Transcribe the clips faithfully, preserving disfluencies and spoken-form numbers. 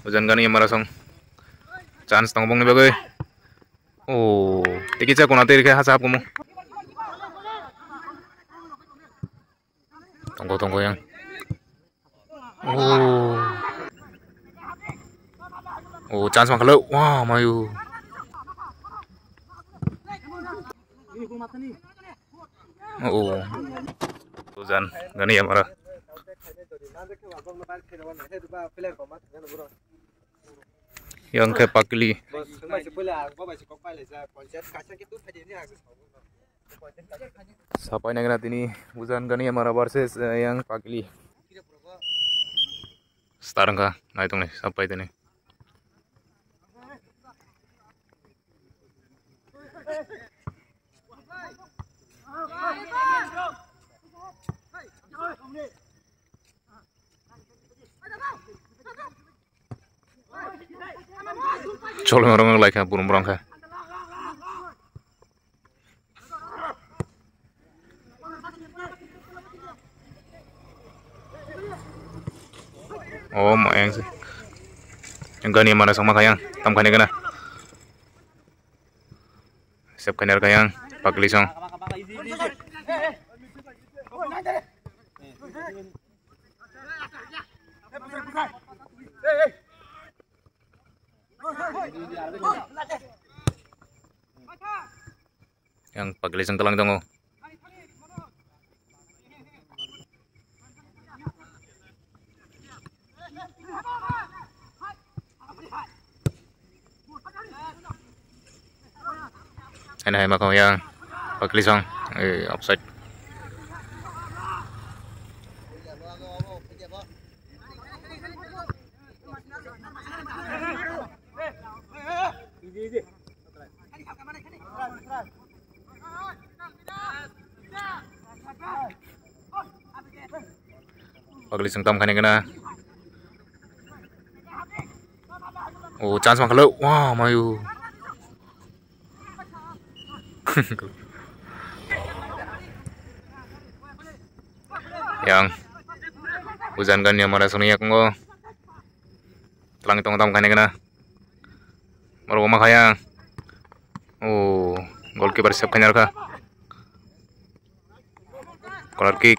Ujan gani mara song. Chance tongo bongni bagwi. Oh, tiki cha kona tiri khe hasa hapkumu. Tongo, tongo yang. Oh. Oh, chance makhalo. Wah, mayu. Oh. Ujan gani mara. Yang khe pakli. Sapai nagina tini Ujan gani mara versus, eh, yang pakli. Star wngkha, naitok ni sapai tini. Cholo rong lai kha, burum rong kha. Oh, ma yang sih. Yang gani mana sama kayang, tam kani kena. Sep kanyar kayang, pakli song. Yang pakli song talang tongo. Ene hai makau yang pakli song, eh, offside. Pagli sengtam khani kena. Oh, chance makhalo. Wah, mayu. Yang. Ujan gani mara suni yakungo. Tlang tong tam khani kena. Moro ma khaya. Oh, goalkeeper save khani kha. Corner kick.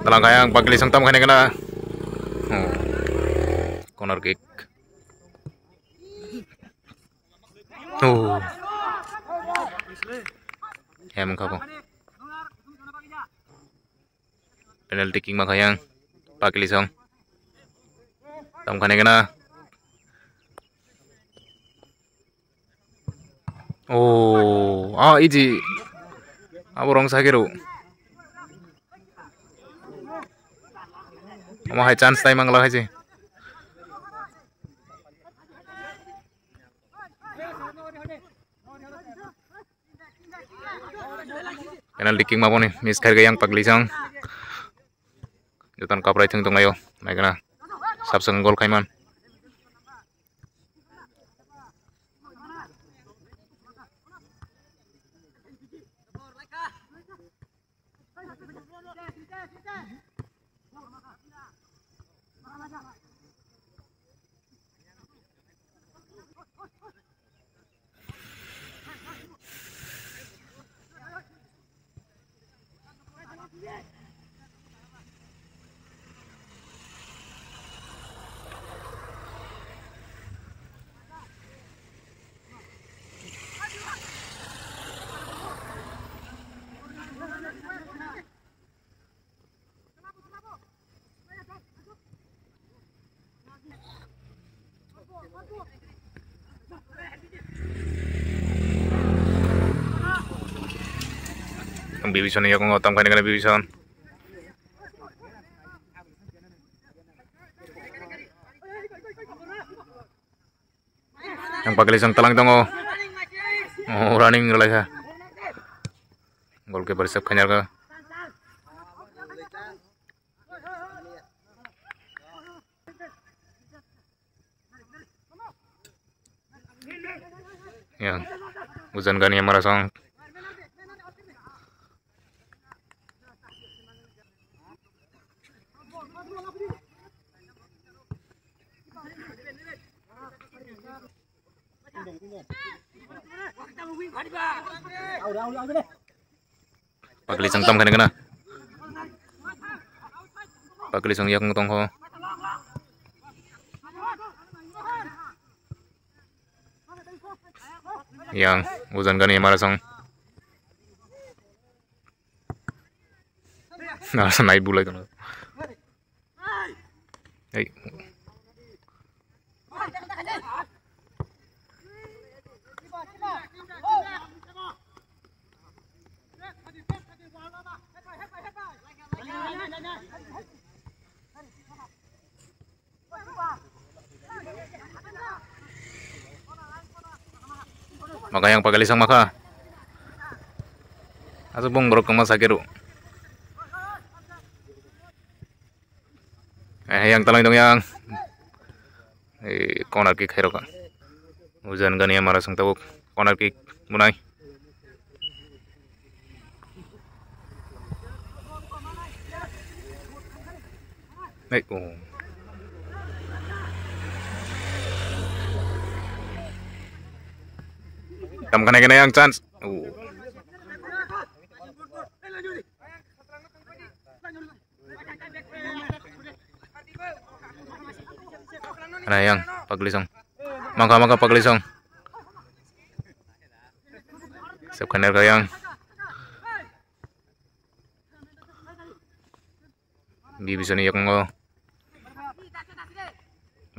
Talang kaya ang pagli sengtam khani kena. Oh. Corner kick. Oh. Hem kha bo. Penalty kick ma khayang. Pakli song. Tam khane kena. Oh, ah, iji. Abo rong sakiro. Omo hai chance tai mangla hai je. Penalty kick ma boni miss khairga yang pagli jang. Joton kaprai thung tonglaio. Maigana. Sabsang gol khaiman. Bibison ni yakungo tam kani kani Bibison. Yang pagli jang talang tongo. Oh, running rwlai kha. Goalkeeper save khainarkha. Yang Ujan Gani Marasong. Pakli song tam khaina kana. Pakli song yakung tongkho. Yang Ujan Gani Marasong. Nasa nai bulai tono. Hey. Maka yang pakali sang maka. Asuk bung borok kama sakeru. Eh, yang talang dong yang. Eh, corner kick khairok. Ujan Gani Marasong tabuk corner kick bunai. Hey, oh. Tam kanai kanai yang chance. Oh. Ana yang pakli song. Mangka mangka pakli song. Sep khaner ka yang. Bibisoni yakungo.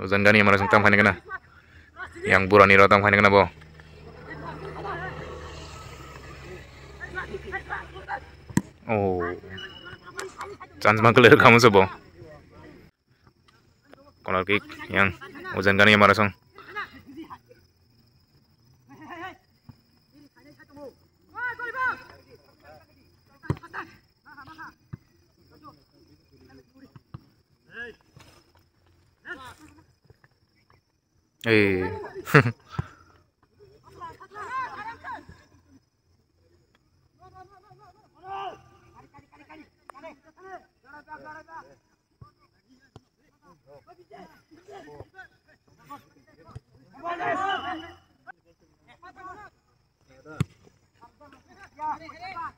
Ujan Gani Marasong tam khaina kana. Yang burani ro tam khaina kana bo. Oh. Chance ma clear kamu sebo. Corner kick yang Ujan Gani Marasong. Eh.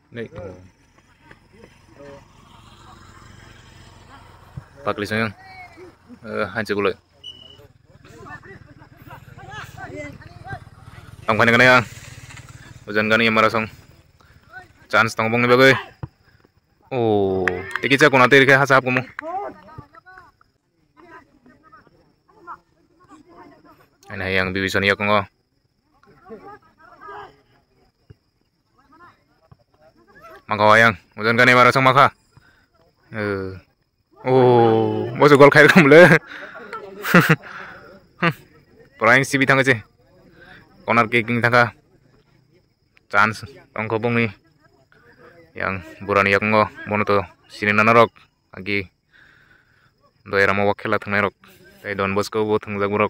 Nei. Pakli song yang. Eh, hanse gulai. Tongkhaini gana yang. Ujan Gani Marasong. Chance tong bongni bagwi. Oh, tiki cha kona tiri khe hasa hap kumu. Ani hai yang Bibisoni yakungo. Mangka wayang, Ujan Gani Marasong mangka. Eh. Oh, boso gol khair kamle. Pura yang sibi thangse. Corner kicking thangka. Chance tongkho bongni. Yang burani yakungo, bono to sini nanarok. Agi doyarama wak khela thangnairok tei Don Bosco bo thwngjak borok.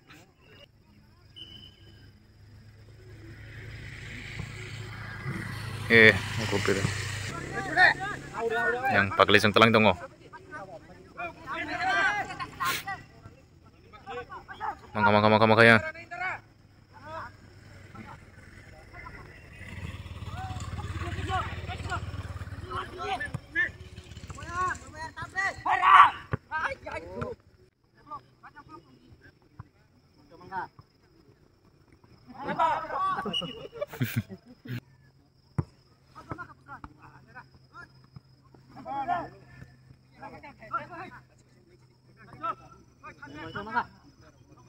Eh, yang pakli song talang tongo. Mangka, mangka, mangka, mangka yang.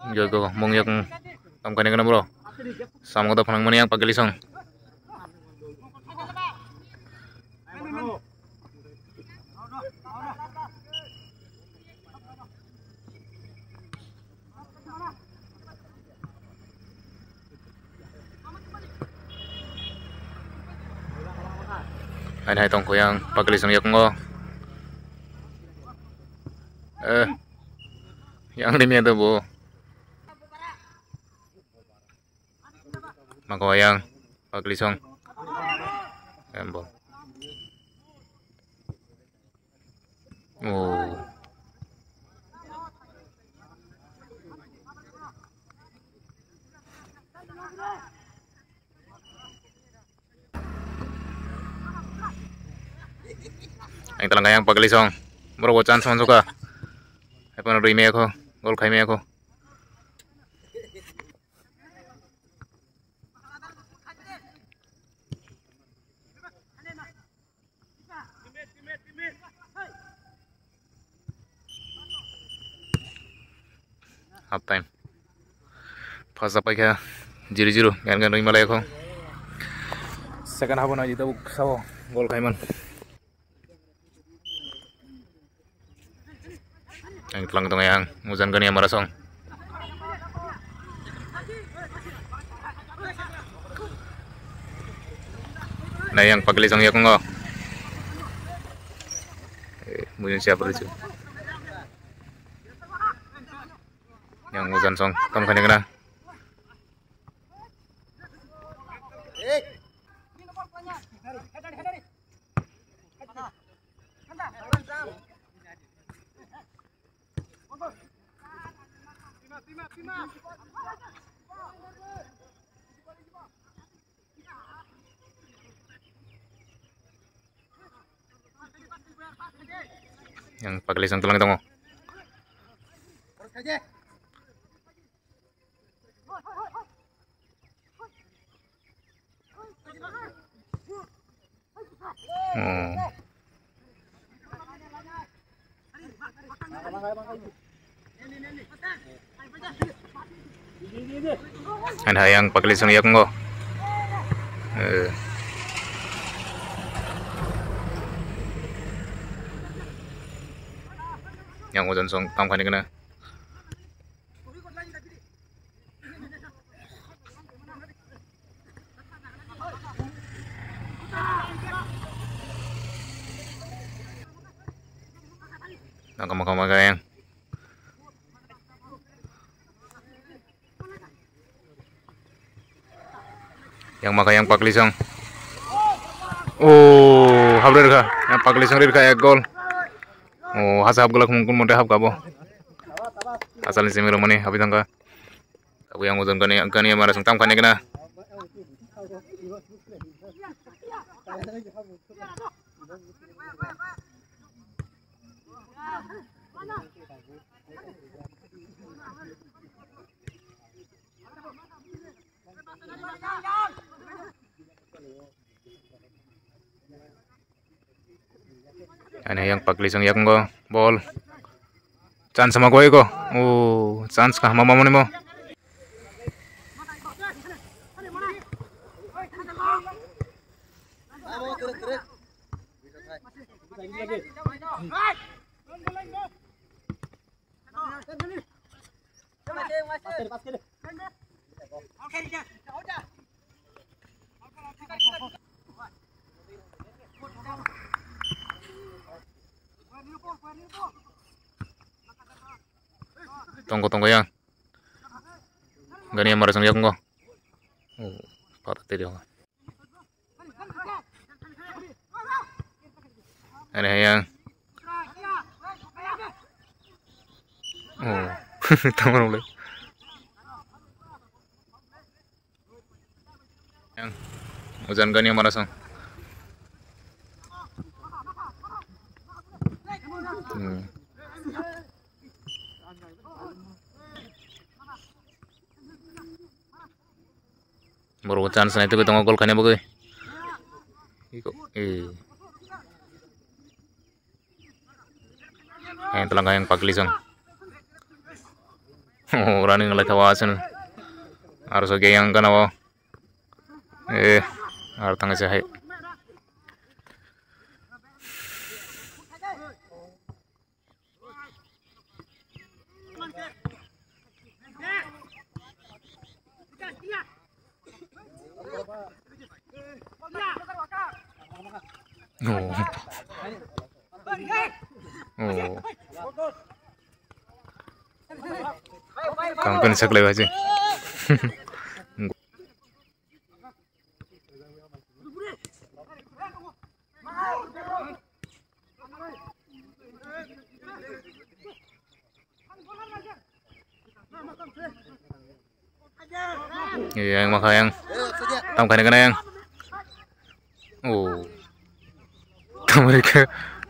Joto mung yak tongkhaini gana bro. Samung da phanang mani yang pakli song. Hai hai tongkho yang pakli song yakungo. Eh, yang rimia do bo. Mako yang pakli song. Embo. Oh. Ang talang kayang pakli song. Borok bo chance mansuka. Hai phano rwi maya kho, gol khai maya kho. Half time. First half paikha zero zero, gan gan rwi malai kho. Second half no jita buk sao gol khaiman. Ang tlang tong yang mujan gani amara song. Na yang pakli song yakungo. Eh, mujan siapa lucu. Yang mujan song, tam khani kena. Yang pakli sang tulang tongo. Oh. Ang hai yang pakli song yakungo. Eh. Yang ojan song tam khani kena. Nang kama kama kayang. Yang maka yang pakli song. Oh, hap rirkha. Yang pakli song rirkha ek gol. Oh, hasa hap gula khum kun monte hap kabo. Asal ni simi romani habi thangka. Aku yang ojon gani gani mara song tam khani kena. Ani yang pakli sang yakungo bol. Chance ma koi ko. Oh, chance ka mama mani mo. Tongko tongko yang. Gani yang marasong yakung ko. Oh, patah tadi. Ani hayang. Oh, tongmorok le. Yang ujan gani mana song. Hmm. Borok chance nai tugwi tongo gol khaina bagwi. Iko, eh. Yang telang yang pakli song. Oh, running lai thawa asen. Aro so ge yang kana wo. Eh, aro tang se hai. Oh. Oh. Kampani saklai baji. Yang maka yang tam kani kana yang. Oh. Tam rika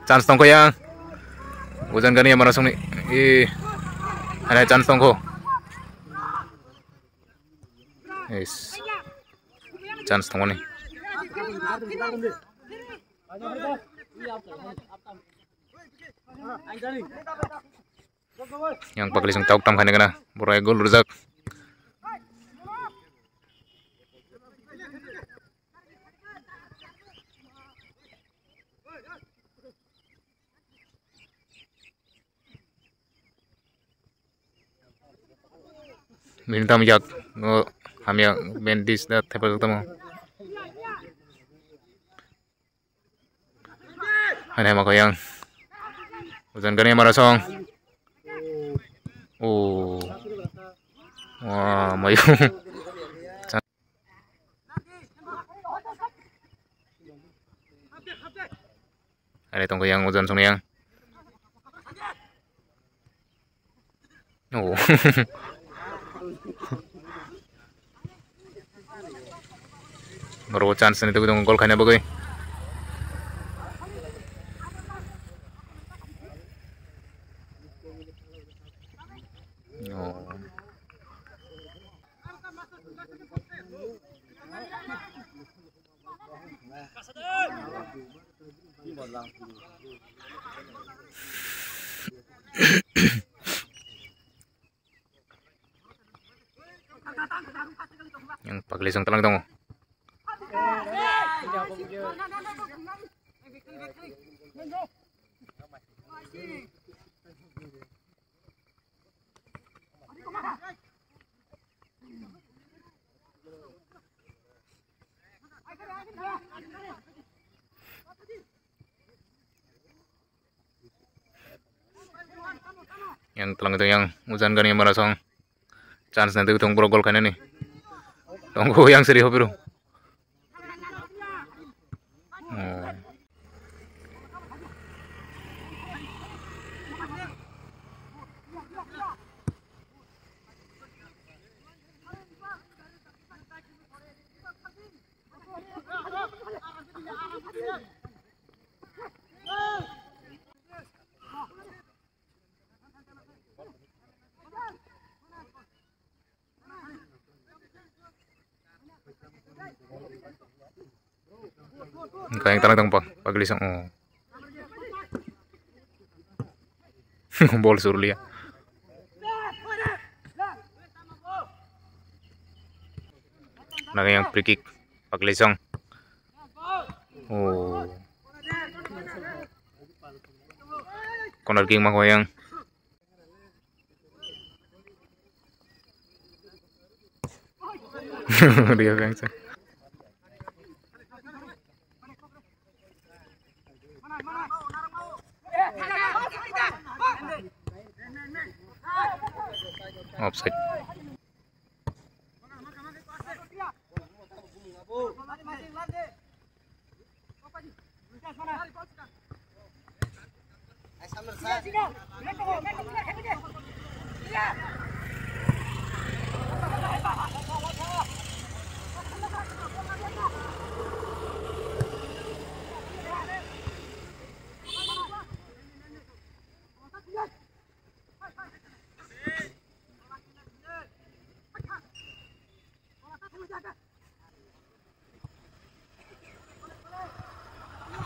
chance tongko yang. Ujan gani yang marasong ni. Eh. Ada chance tongko. Yes. Chance tongoni. Yang pakli song tauk tam khaina kana. Borai gol rujak. Bini tam yak no hamya bandage da thepa tamo. Hai hai mako yang. Ujan gani mara song. Oh. Wah, mayu. Are tongko yang ujan song yang. Oh. Boro chance ni tugui tongo gol khaina bagwi. Oh. Yang pakli song talang tongo. Yang telang itu yang ujan gani marasong. Chance nanti tong borok gol khainani. Tongko yang seri hopiro. Oh. Engka yang tanang tang pak, pagli sang, oh. Bol surlia. Nang yang free kick, pagli sang. Oh. Corner kick mako yang. Dia biasa. Offside.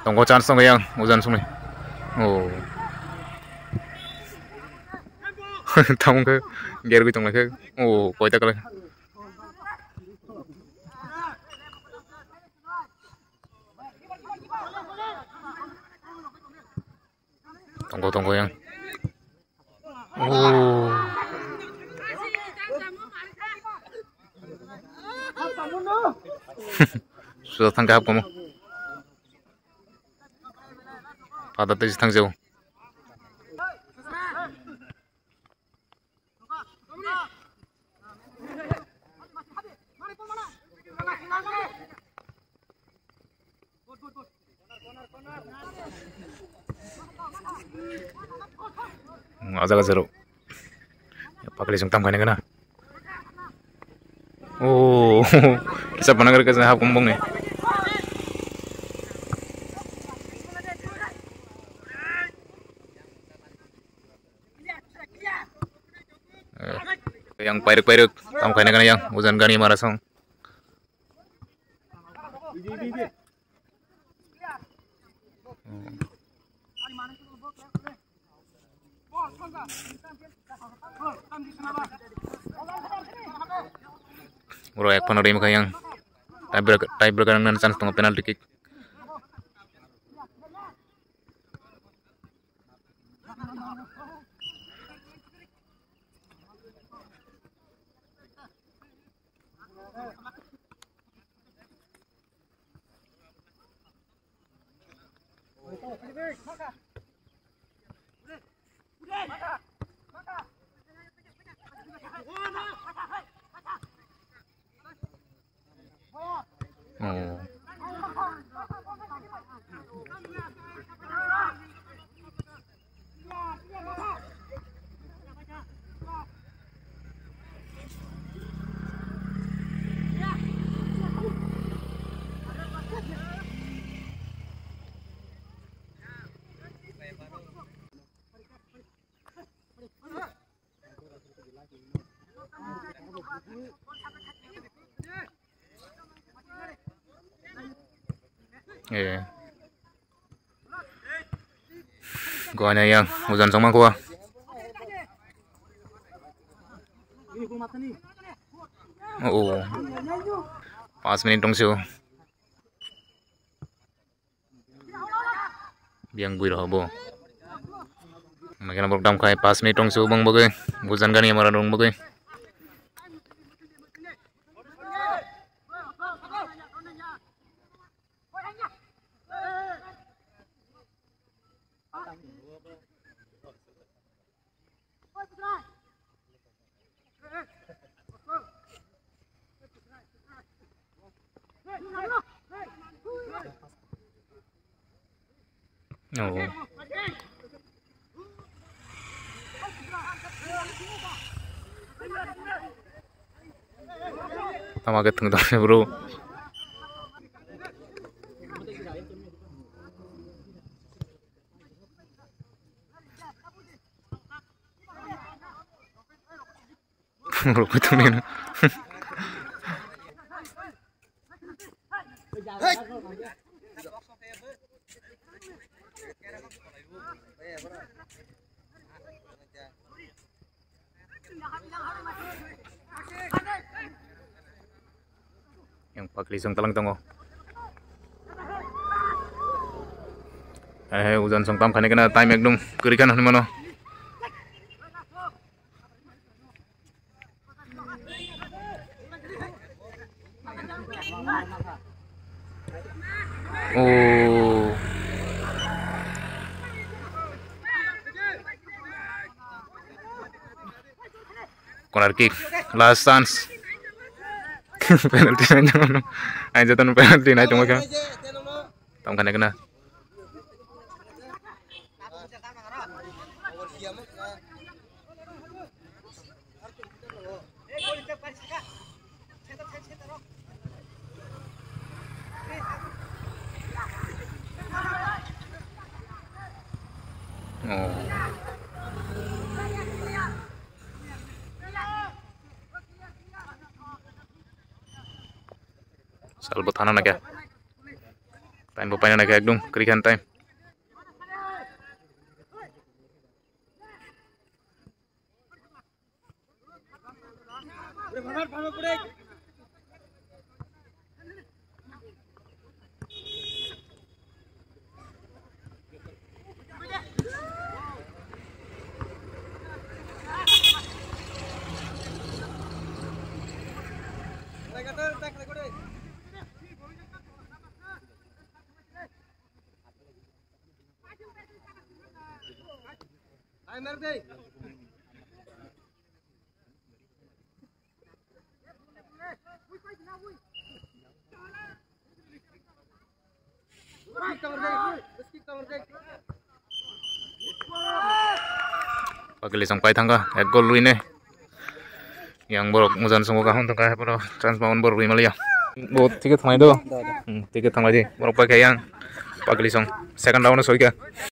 Tongo chance tongo yang ujan sumui. Oh. Tamo khe gergui tonglaikhe. Oh, koita kwlai. Tongo, tongo yang. Oh. Sudah tangkap kamu. Ada tei thang jao. Hmm, ajaga zero. Pakli sung tam khaina gana. Oh, kisa panang kisa hap kumbung ni. Eh, yang pairuk pairuk tam khaina gana yang ujan gani mara song. Oro ek phano rim kha yang. Tiebreaker, tiebreaker nang chance tongo penalty kick. Oh. Eh. Gua yang ujan sama gua. Oh, oh. Pas minit dong sio. Biang bui rohobo. Makina borok dam khai pas minit tong se ubang bagwi. Bujan gani mara rong bagwi. Oh. Tama ke thung tong bro. Rukui tongmani. Yang pakli song talang tongo. Eh, ujan song tam khani kena time ekdom kuri kan hwnwi mano. Oh. Corner kick, last chance. Penalty nai tongmano. Ai jotoni penalty nai tongmano. Tongkha nai kena. Oh. Salbo thana nake. Time bo paina nake ekdom kri khan time. Pakili song pai thangkha, ek gol rwinai. Yang borok mujan songo kaham tongkha, haiphano chance mamani borok rwi maliya. Bo ticket thanglai do. Hmm, ticket thanglai di. Borok paikha yang. Pakili song second round o soikha.